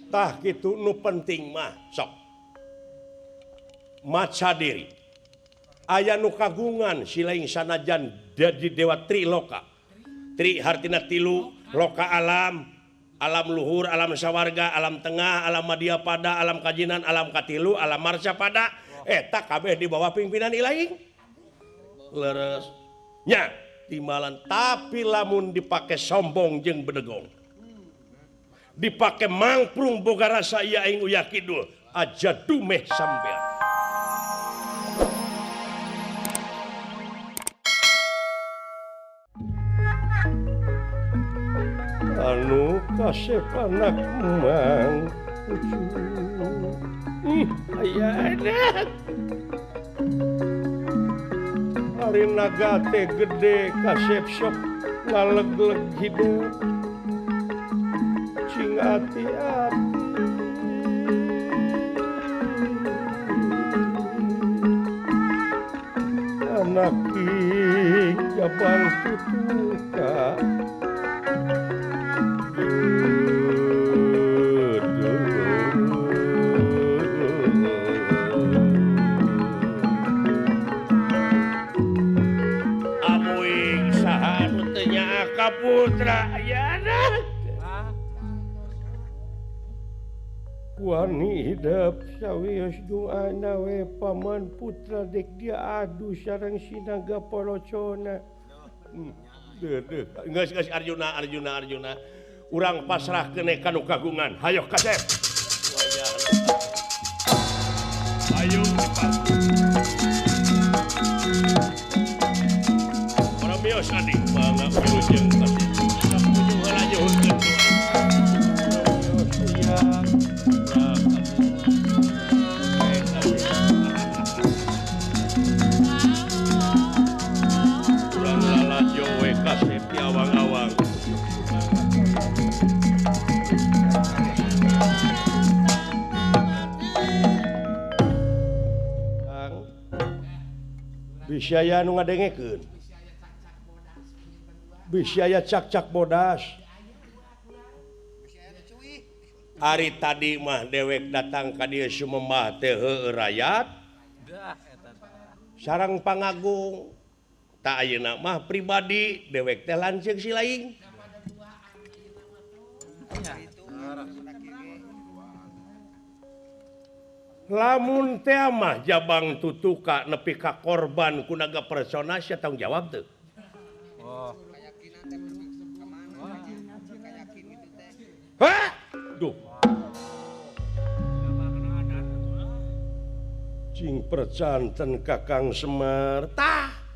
Tah kitu nu penting mah sok maca diri. Aya nu kagungan silaing sanajan di dewa triloka. Tri hartina tilu, loka alam, alam luhur, alam sawarga, alam tengah, alam madya pada, alam kajinan, alam katilu, alam marca pada. Eta kabeh di bawah pimpinan ilahi. Leres nya timalan tapi lamun dipake sombong jeung bedegong. Dipake mangprung boga rasa ieu aing uyah kidul aja dumeh sampean. Anu kasep anak mang aya enak. Ari naga teh gede kasep sok ngalegleg hidup. Cing ati-ati anak king jabang tutuka. Amuing saha nu teu nyaah ka putra ayana. Wani hidep sawios doana we paman putra dek dia adu sareng sinaga porocona. Deuh geus geus Arjuna Arjuna Arjuna urang pasrah keun ka nu kagungan. Hayo kasep. Ayo para mios adi mangga wilujeng kasep. Sapuju heula nyuhunkeun doa. Awang-awang. Bisi aya nu ngadengekeun. Bisi aya cak-cak bodas. Ari tadi mah dewek datang ka dieu sumembah teh heueuh rayat. Sareng pangagung. Tak ayeuna mah pribadi dewek teh lanceuk si laing. Lamun teh mah jabang tutuka nepi ka korban ku naga persona sia tanggung jawab teu. Hah? Duh. Cing percanten Kakang Semar tah.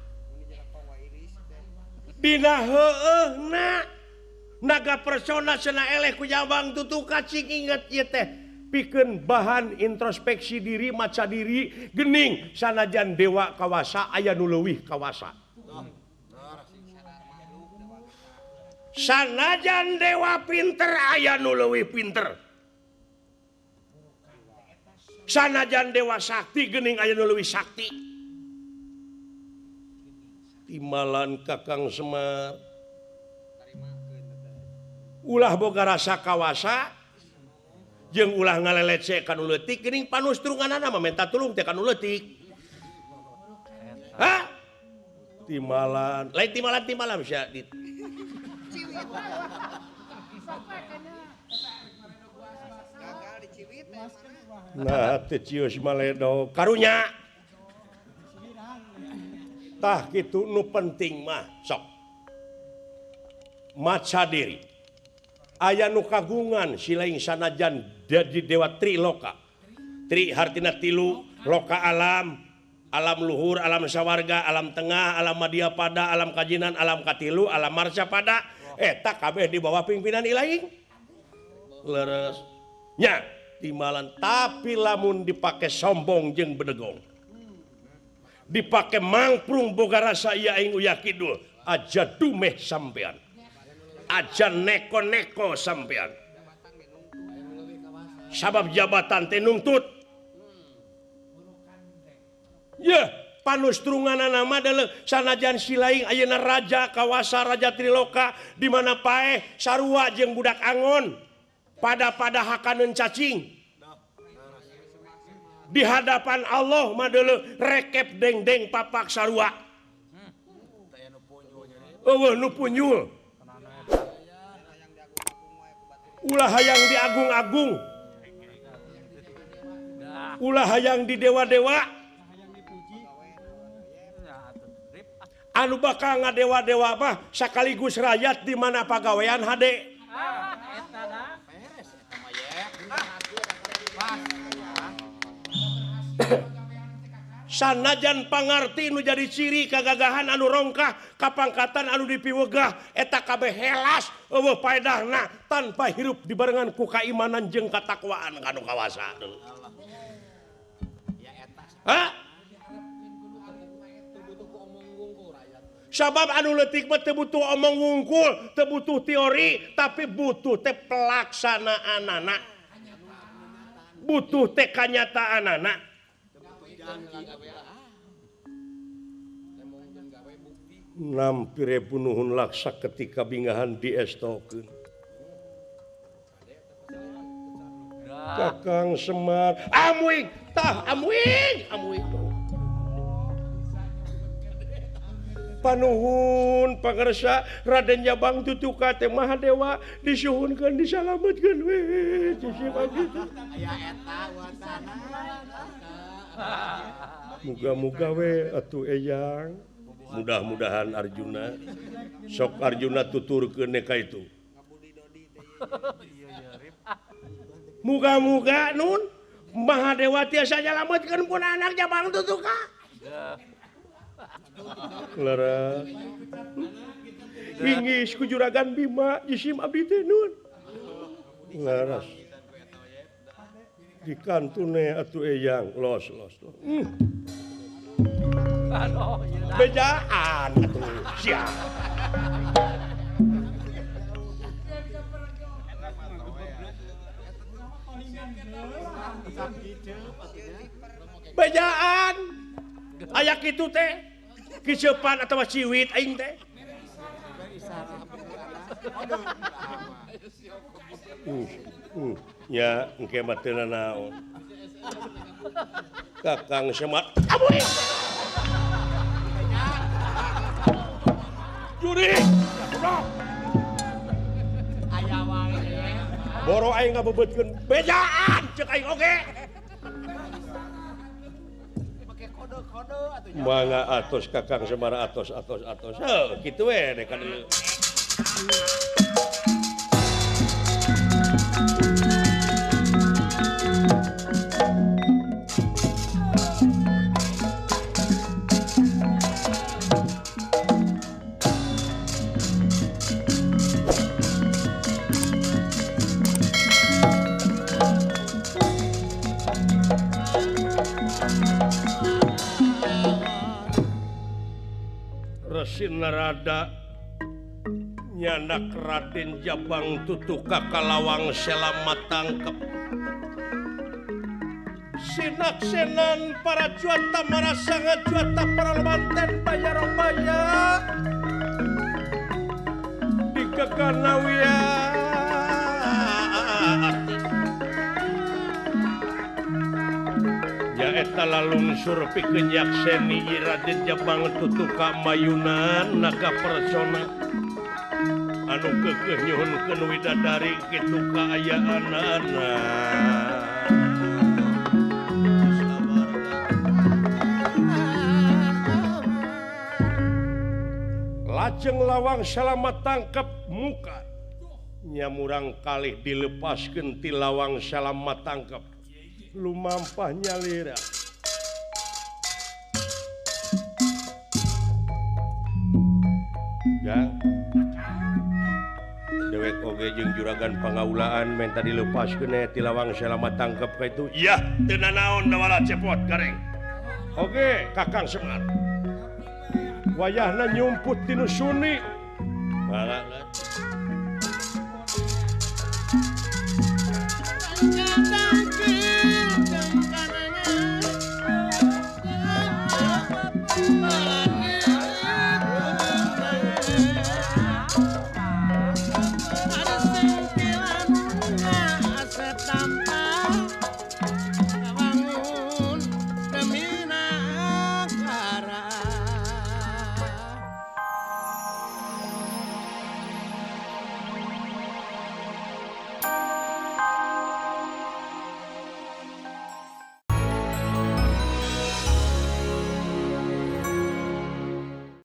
Dina heueuhna naga persona cenah eleh ku jabang tutuka cing inget ieu teh pikeun bahan introspeksi diri maca diri gening sanajan dewa kawasa aya nu leuwih kawasa. Sanajan dewa pinter aya nu leuwih pinter. Sanajan dewa sakti gening aya nu leuwih sakti. Timalan Kakang Semar ulah boga rasa kawasa jeung ulah ngalelece ka nu leutik geuning panustrunganana mah menta tulung teh ka nu leutik. Hah? Timalan lain timalan timalan sia dit. Nah teu cius maledo karunya. Tah kitu nu penting mah sok maca diri. Aya nu kagungan silaing sanajan di dewa triloka. Tri hartina tilu, loka alam, alam luhur, alam sawarga, alam tengah, alam madya pada, alam kajinan, alam katilu, alam marca pada. Eta kabeh di bawah pimpinan ilahi. Leres nya timalan tapi lamun dipake sombong jeung bedegong. Dipake mangprung boga rasa ieu aing uyah kidul aja dumeh sampean. Aja neko-neko sampean. Sabab jabatan teh nungtut. Yeuh, panustrunganana mah deuleu sanajan silaing ayeuna raja kawasa raja Triloka di mana paeh sarua jeung budak angon. Pada-pada hakaneun cacing. Di hadapan Allah mah deuleu rekep dengdeng papak sarua. Eueuh nu punjul. Ulah hayang diagung-agung. Ulah hayang di dewa-dewa. Anu bakal ngadewa-dewa mah sakaligus rakyat di mana pagawean hade. Sanajan pangarti nu jadi ciri kagagahan anu rongkah kapangkatan anu dipiwegah eta kabeh helas eueuh paedahna tanpa hirup dibarengan ku kaimanan jeung katakwaan kanu kawasa. Hah? Sabab anu leutik mah teu butuh omong wungkul, teu butuh teori, tapi butuh teh pelaksanaanana. Butuh teh kanyataanana. Nampi ribu nuhun laksa ketika bingahan diestokeun. Kakang Semar, amuing, tah amuing, amuing. Panuhun pangersa Raden Jabang Tutuka teh Mahadewa disuhunkeun disalametkeun we sisi kitu. Muga-muga we atuh eyang. Mudah-mudahan Arjuna sok Arjuna tuturkeun ka itu. Muga-muga nun Mahadewa tiasa nyalametkeun pun anak Jabang Tutuka. Lara ingis ku juragan Bima jisim abdi teh nun. Laras di kantune atuh eyang los los. Bejaan atuh sia. Bejaan aya kitu teh kicepan atawa ciwit aing teh. Nya engke mah teu nanaon. Kakang Semar abuy. Juri. Aya wae. Boro aing ngabebeutkeun bejaan ceuk aing oge. Mangga atos Kakang Semar atos atos atos. Heuh kitu we dek ka dieu. Narada nyanak Raden Jabang Tutuka kalawang selamat tangkep sinaksenan para juata marasanga juata para lemanten bayarobaya di kekanawia eta lalungsur pikeun nyakseni Raden Jabang Tutuka mayunan naga persona anu keukeuh nyuhunkeun widadari kitu kaayaanana. Lajeng lawang salamat tangkep muka nya murang kalih dilepaskeun ti lawang salamat tangkep lumampah nyalira. Ya. Dewek oge jeung juragan pangaulaan menta dilepaskeun ti lawang salamat tangkep ka itu. Iya, teu nanaon dawala cepot gareng. Oge, Kakang Semar. Wayahna nyumput tinu suni.